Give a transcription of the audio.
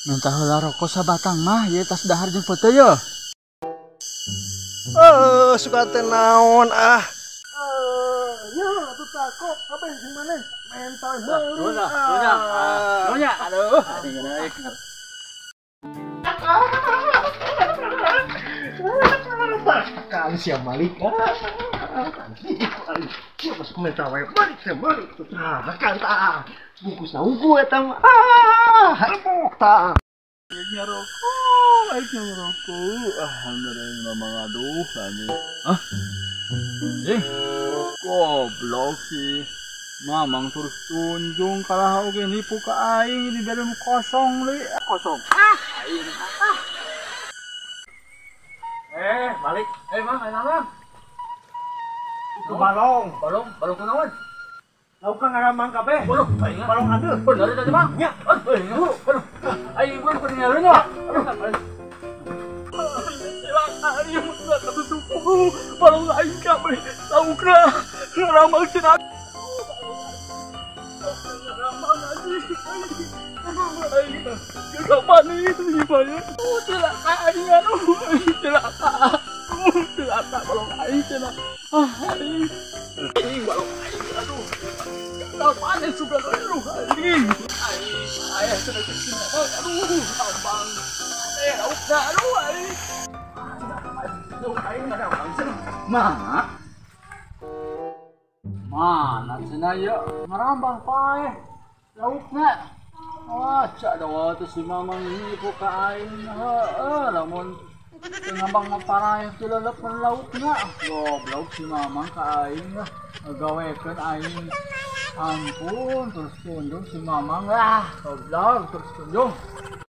Minta heula rokok sabatang mah ieu tas dahar jeung peuteuy ye. Suka teh naon ah. Ya atuh takok kabeh sing maneh mental meuli. Ah. Nya aduh aing. Kali siap balik. Siapa sih mental wae balik teh balik. Tah kan tah. Bungkus unggul eta mah. Ah, rebok tah. Ngerokok, aing ngerokok. Alhamdulillah mamang aduh anjing. Hah? Goblok sih. Mamang terus tunjung kalah oge nipu ka aing dibere kosong li. Kosong. Ah, aing. Ah. Balik. Mang, aing mang. Itu balong. Balong, balong kunaon? Lauk kan ngaramang kabeh. Balong, balong aduh. Bener tadi, Mang? Nya. Aduh, aduh. Aing pun peninggalan ya. Aduh. Cilaka aing mah katusuku. Balong aing kabeh laukna ngaramang cenah. Ngaramang anjing. Aing geus panik ieu. Cilaka aing aduh. Cilaka. Cilaka balong aing cenah. Ah, aing. Aing balong aing aduh. Panik suka aduh aing. Aing cenah cenah aduh abang. Laukna aduh aing. Lauk aing mana abang cenah. Mana? Mana cenah ieu ngarambang paeh. Laukna. Wah, cak dawa teh si mamang nipu ka aing heueuh lamun teu ngambang mah paraeh teu lelep laukna. Goblok si mamang ka aing lah ngagawekeun aing. Ampun, terus tunjung si mamang lah, goblok terus tunjung.